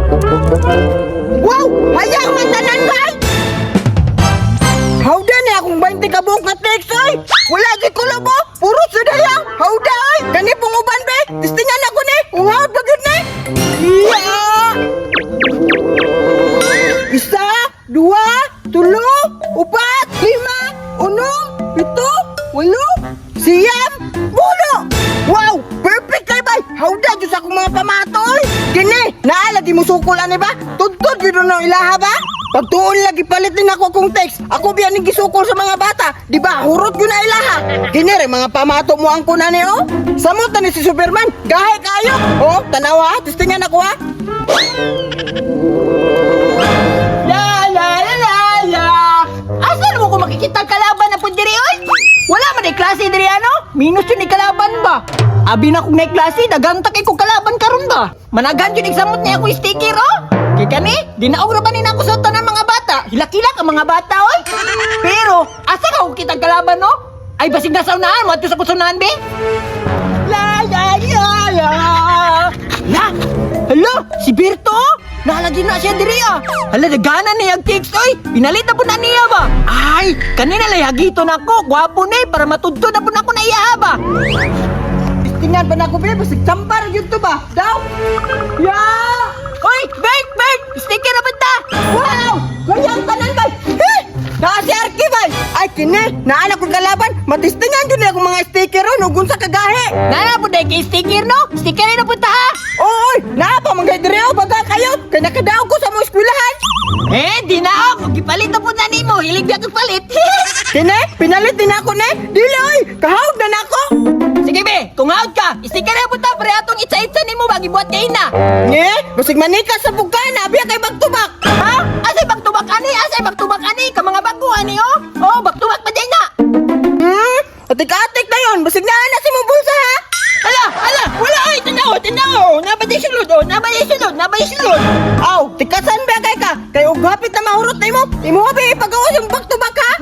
Wow! Hayang man tanan bay! Hawda ni akong 20 ka buok nga text oy! Wala gyud kulob oh! Puro sudayang! Hawda oy! Kani pong uban be! Testingan ako ni! Ungawd ba gyud ni? Yeah! Isa, dua, tulo, upat, lima, unom, pito, walo, siyam, pulo! Wow! Perfect kay bay! Hawda jud sa akong mga pamato oy! Kini, naa lagi mo sukol ani ba? Tudtod gyud na ilaha ba? Pagtuon lagi palit din ako akong text. Ako biya ning gisukol sa mga bata. Di ba? Hurot gyud na ilaha. Kini re mga pamato mo ang kunani oh. Samot na ni si Superman. Gahi kayo. Oh, tanawa, testingan ako ha. La la la la la. Asa mo ko makikita ang kalaban na pud diri oy? Wala man ay klase diri ano? Minus yun ay kalaban ba? Abi na kung naay klase, daghang ta kay kong kalaban karon ba? Managan yun samot niya akong sticker oh. Kay kani, dinaog ra ba ni nako sa tanan mga bata? Hilakilak ang mga bata oy. Pero asa ka ko kitang kalaban no? Ay basig na sa unahan, moadto sa kusunahan be. La la la la. La! Hala, si Berto! Oh! Nalagi na siya diri ah. Hala, nagana niya ang text oy. Pinalit na po na niya ba? Ay, kanina lay hagito na ako. Gwapo na eh, para matudto na po na ako na iya ba? Testingan pa na ako be, basig tsampa ra gyud to ba? Daw. Ya! Oy, Bert, Bert! Sticker na ba ta? Wow! Gayang tanan bay. Eh! Naa si Arky bay. Ay kini, naa na kong kalaban. Matistingan gyud ni akong mga sticker ron ug unsa kagahi. Nana po na kay sticker no? Sticker na po ta ha? Oo, oy, naa pa mga diri oh, baga kayo. Kay nakadaog ko sa mga eskwelahan. Eh, di na ako. Gipalit na po na nimo. Hilig na akong palit. Kini, pinalit din ako ni. Dili oy, kahawd na nako. Sige be, kung out ka, sticker na po ta. Pre atong itsa-itsa nimo ba? Gibuhat kay na. Nge, basig manika sa bugana, abiya kay back to back. Ha? Asay baktubak ani? Asay baktubak ani? Ka mga bago ani oh? Oh, baktubak pa din na. Atik-atik na yon, basig naa na si mong bulsa ha. Ala, ala, wala ay tanaw, tanaw. Nabay sulod oh, nabay sulod, nabay sulod. Aw, tikasan ba kay ka? Kay og hapit na mahurot na imo. Imo ba ipagawas yung back to back ha?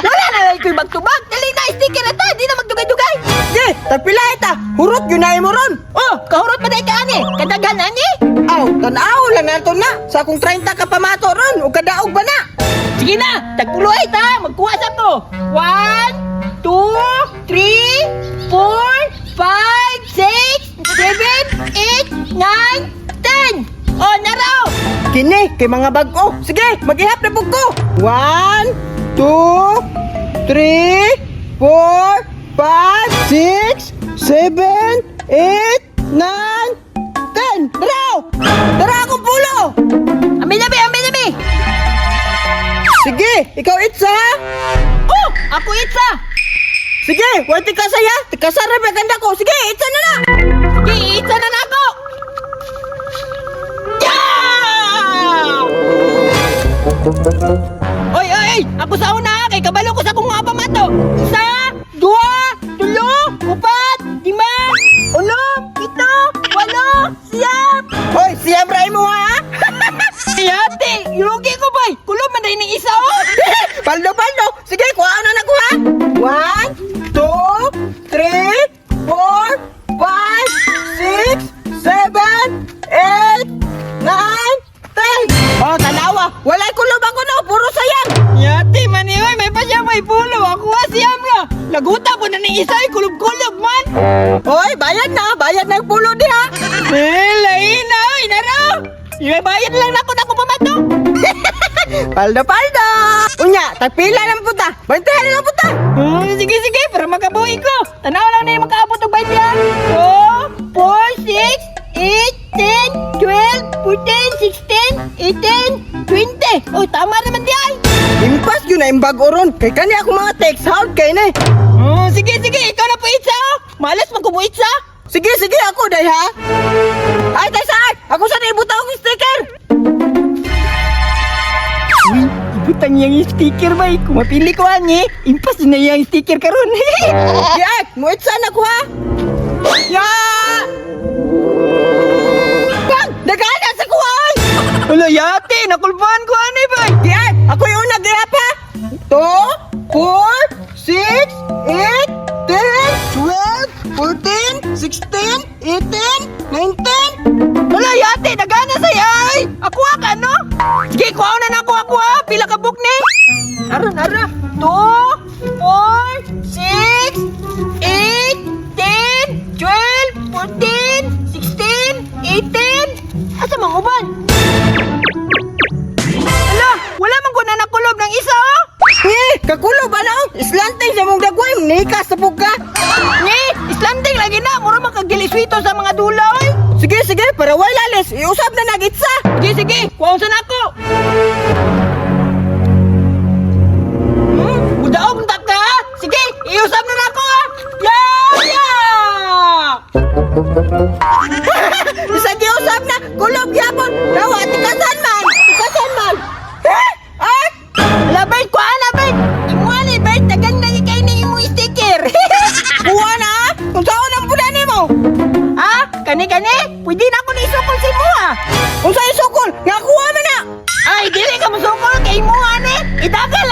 Wala na lang ko'y baktubak. Dali na, sticker na ta, di na magdugay-dugay. Di, tagpila ita. Hurot yun na imo ron. Oh, kahurot pa dai ka ani. Kadaghan ani. Aw, tanaw lang nato na. Sa akong 30 ka pamato ron, ug kadaog ba na? Sige na, tagpulo ay ta, magkuha sa ko. 1, 2, 3, 4, 5, 6, 7, 8, 9, 10. Oh, naraw. Kini, kay mga bag-o. Sige, maghihap na pug ko. 1, 2, 3, 4, 5, 6, 7, 8, 9, 10. Tara! Tara akong pulo! Amin na be, amin na be. Sige, ikaw itsa ha? Oh, ako itsa. Sige, wala tikasa ya. Tikasa ra ba ganda ko. Sige, itsa na na. Sige, itsa na nako. Yeah! Oy, oy, oy! Ako sa una, kay kabalo ko sa akong mga pamato. Isa, dua, tulo, upat, lima, unom, pito, walo, siyam. Hoy, siyam ra imo ha. Yate, yugi ko bay. Kulo man rin ng isa oh. Paldo, paldo. Sige, kuha na na ko ha. 1, 2, 3, 4, 5, 6, 7, 8, 9, 10. Oh, tanawa. Walay kulob ako no. Puro sayang. Yate, man oy, may pa siya may pulo. Ako ha, siyam ra. Laguta po na ng isa, ay kulob-kulob man. Hoy, bayad na. Bayad na ang pulo diha. Eh, lain na, oy, naro. Ibabayad lang nako na ko pamato. Paldo, paldo. Unya, tagpila lang puta. 20 na lang puta. Sige, sige, para makabuhi ko. Tanaw lang na yung makaabot og 20 yan. 2, 4, 6, 8, 10, 12, 14, 16, 18, 20. Oh, tama naman di ay. Impas yun na yung bago ron. Kay kani ako mga text hard kay na eh. Oh, sige, sige, ikaw na po itsa. Oh. Malas man ko mo itsa. Sige, sige, ako day ha. Ay, tay saan? Ako sa ibutang akong sticker. Uy, ibutang iyang sticker bay. Kung mapili ko ani, impas na iyang sticker karon. Di ay, muitsa na ko ha. Ya! Bang! Nagana sa kuha ay! Wala yate, nakulbahan ko ani bay. Di ay, ako yung una gihap ha. 2, 4, 6, 8, 10, 12, 14, 16, 18, 19. Wala yate, nagana sa ay. 2, 4, 6, 8, 10, 12, 14, 16, 18. Asa mang uban? Ala, wala man ko na nakulob ng isa, oh. Eh, kakulo ba na? Oh? Slanting sa mong dagway, nikas sa ka. Ni, slanting lagi na. Mura makagiliswito sa mga dula, oy. Sige, sige, para way lalis. Iusab na nagitsa. Sige, sige. Kuhaon sa nako. Mudaog ta ka. Sige, iusab na nako, ah. Yeah, yeah. Sa giusab na, kulob gyapon. Dawa, tikasan man. Tikasan man. Eh? Ay! Ala, Bert, kuha na, Bert. Imuha ni, Bert. Dagan na kay ni imong sticker. Kuha na, ah. Kung saan ang pula nimo? Ha? Kani, kani? Pwede na ako ni isukol sa imuha. Kung saan isukol, nga kuha man na. Ay, dili ka musukol kay imuha ni. Idagan.